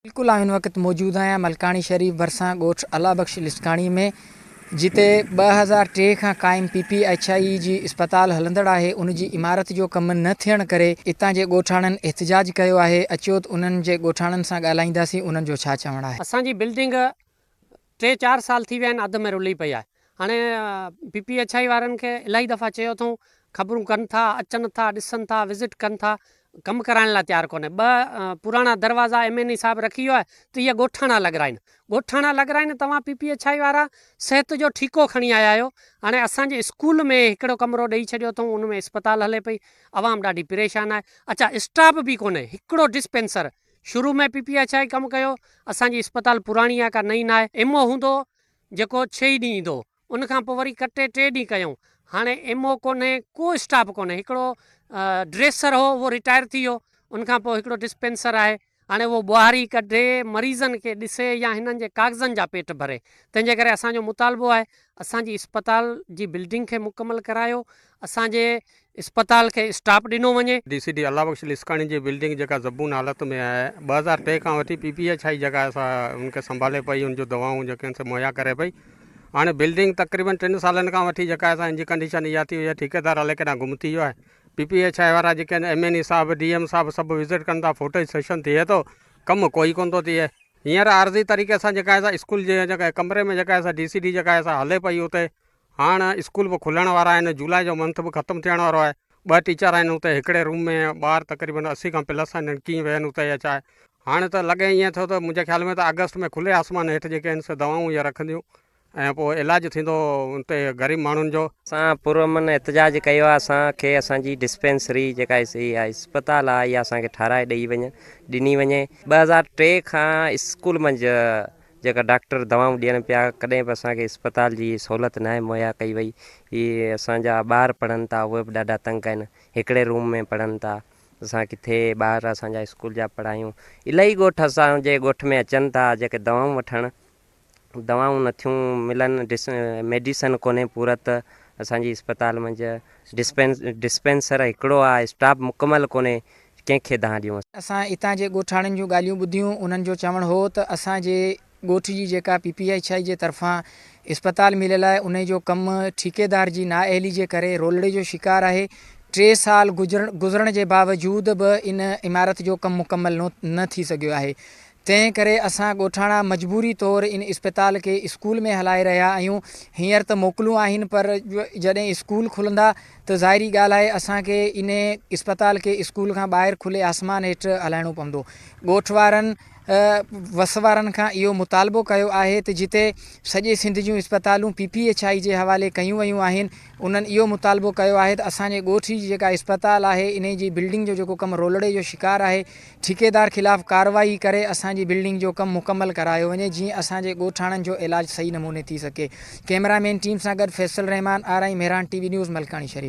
بلڪل آئون هن وقت موجود آهيان ملڪاڻي شريف ڀرسان ڳوٺ الله بخش لسڪاڻي ۾ جتي 2003 کان قائم پي پي ايڇ I جي اسپتال هلندڙ آهي ان جي عمارت جو ڪم نه ٿيڻ ڪري اتان جي ڳوٺاڻن احتجاج ڪيو آهي اچو ته انهن جي ڳوٺاڻن سان ڳالهائينداسين انهن جو ڇا چوڻ آهي. اسان جي بلڊنگ ٽي چار سال ٿي ويا آهن اڌ ۾ رلي پئي آهي هاڻي پي پي ايڇ I وارن کي الاهي دفعا چيو اٿئون خبرون ڪن ٿا اچن ٿا ڏسن ٿا وزٽ ڪن ٿا ڪم ڪرائڻ لاء تيار ڪونهي. ٻه پراڻا دروازا ايم اين اي صاحب رکي ويو آهي ته اهي ڳوٺاڻا لڳرائين. ڳوٺاڻا لڳرائين توهان پي پي ايڇ I وارا صحت جو ٺيڪو کڻي آيا آهيو. هاڻي اسان جي اسڪول ۾ هڪڙو ڪمرو ڏئي ڇڏيو اٿئون ان ۾ اسپتال هلي پئي. عوام ڏاڍي پريشان آهي. اڇا اسٽاف به ڪونهي. هڪڙو ڊسپينسر شروع ۾ پي پي ايڇ I ڪم ڪيو. اسان جي اسپتال پراڻي آهي ڪا نئين ناهي. ايم او هوندو هو جيڪو ڇهه ئي ڏينهن ايندو هو. ان کان پوء وري ڪٽي ٽي ڏينهن ڪيائون. هاڻي ايم او ڪونهي، ڪو اسٽاف ڪونهي. هڪڙو ڊريسر هو اهو رٽائر ٿي ويو. ان کان پوء هڪڙو ڊسپينسر آهي. هاڻي اهو ٻهاري ڪڍي مريضن کي ڏسي يا هنن جي ڪاغذن جا پيٽ ڀري. تنهن جي ڪري اسان جو مطالبو آهي اسان جي اسپتال جي بلڊنگ کي مڪمل ڪرايو، اسان جي اسپتال کي اسٽاف ڏنو وڃي. ڊي سي ڊي الله بخش لسڪاڻي جي بلڊنگ جيڪا زبون حالت ۾ آهي 2003 کان وٺي پي پي ايڇ I جيڪا آهي سا ان کي سنڀالي پئي ان جون دوائون جيڪي آهن سي مهيا ڪري پئي هاڻي بلڊنگ تقريبن ٽن سالن کان وٺي جيڪا آهي سا ان جي ڪنڊيشن اها ٿي وئي آهي ٺيڪيدار الائي ڪيڏانهن گم ٿي ويو آهي پي پي ايڇ I وارا جيڪي آهن ايم اين اي صاحب ڊي ايم صاحب سڀ وزٽ ڪن ٿا فوٽو سيشن ٿئي ٿو ڪم ڪوئي ڪونه ٿو ٿئي هينئر عارضي طريقي سان جيڪا آهي سا اسڪول جي جيڪا ڪمري ۾ جيڪا آهي سا ڊي سي ڊي جيڪا آهي سا هلي پئي اتي هاڻ اسڪول به کلڻ وارا آهن، جولاء جو منٿ به ختم ٿيڻ وارو آهي، ٻه ٽيچر آهن اتي هڪڙي روم ۾ ٻار تقريبن 80 کان پلس آهن ڪيئن ويهن اتي يا ڇا آهي، هاڻ ته لڳي ائين ٿو ته منهنجي خيال ۾ ته آگسٽ ۾ کلي آسمان هيٺ جيڪي آهن سي دوائون اهي رکنديون ۽ پوء علاج ٿيندو اتي غريب ماڻهن جو. اسان پرامن احتجاج ڪيو آهي اسان کي اسان جي ڊسپينسري جيڪا اسپتال آهي اها اسان کي ٺاهرائي ڏئي وڃي ڏني وڃي 2003 کان اسڪول منجهه جيڪا ڊاڪٽر دوائون ڏين پيا ڪڏهن به اسان کي اسپتال جي سهولت ناهي مهيا ڪئي وئي هي اسان جا ٻار پڙهن ٿا اهي به ڏاڍا تنگ آهن هڪڙي روم ۾ پڙهن ٿا اسان ڪٿي ٻار اسان جا اسڪول جا پڙهايون الائي ڳوٺ اسان جي ڳوٺ ۾ اچن ٿا جيڪي دوائون وٺڻ دوائون نٿيون ملن ميڊيسن ڪونهي پورت اسان جي اسپتال منجهه ڊسپينسر هڪڙو آهي اسٽاف مڪمل ڪونهي ڪنهن کي دانهن ڏيون. اسان اتان جي ڳوٺاڻن جون ڳالهيون ٻڌيون انهن جو چوڻ هو ته اسان جي ڳوٺ جي جيڪا پي پي ايڇ I جي طرفان اسپتال مليل آهي انهي جو ڪم ٺيڪيدار جي نااهلي جي ڪري رولڙي جو شڪار آهي ٽي سال گذرڻ جي باوجود به ان عمارت جو ڪم مڪمل نه ٿي سگهيو آهي تنهن ڪري اسان ڳوٺاڻا مجبوري طور ان اسپتال کي اسڪول ۾ هلائي رهيا آهيون. هينئر ته موڪلون آهن پر جڏهن اسڪول کلندا ته ظاهري ڳالهه آهي اسان کي ان اسپتال کي اسڪول کان ٻاهر کلي آسمان هيٺ هلائڻو پوندو. ڳوٺ وارن وس وارن کان اهو مطالبو ڪيو آهي ته جتي سڄي سنڌ جون اسپتالون پي پي ايڇ I جي حوالي ڪيون ويون آهن انهن اهو مطالبو ڪيو آهي ته اسان جي ڳوٺ جي جيڪا اسپتال آهي انهي جي بلڊنگ جو جيڪو ڪم رولڙي جو شڪار آهي ٺيڪيدار خلاف ڪارروائي ڪري اسان جي بلڊنگ جو ڪم مڪمل ڪرايو وڃي جيئن اسان جي ڳوٺاڻن جو علاج صحيح نموني ٿي سگهي. ڪئميرا مين ٽيم سان گڏ Faisal Rehman, R I Mehran T V news, Malkani Sharif.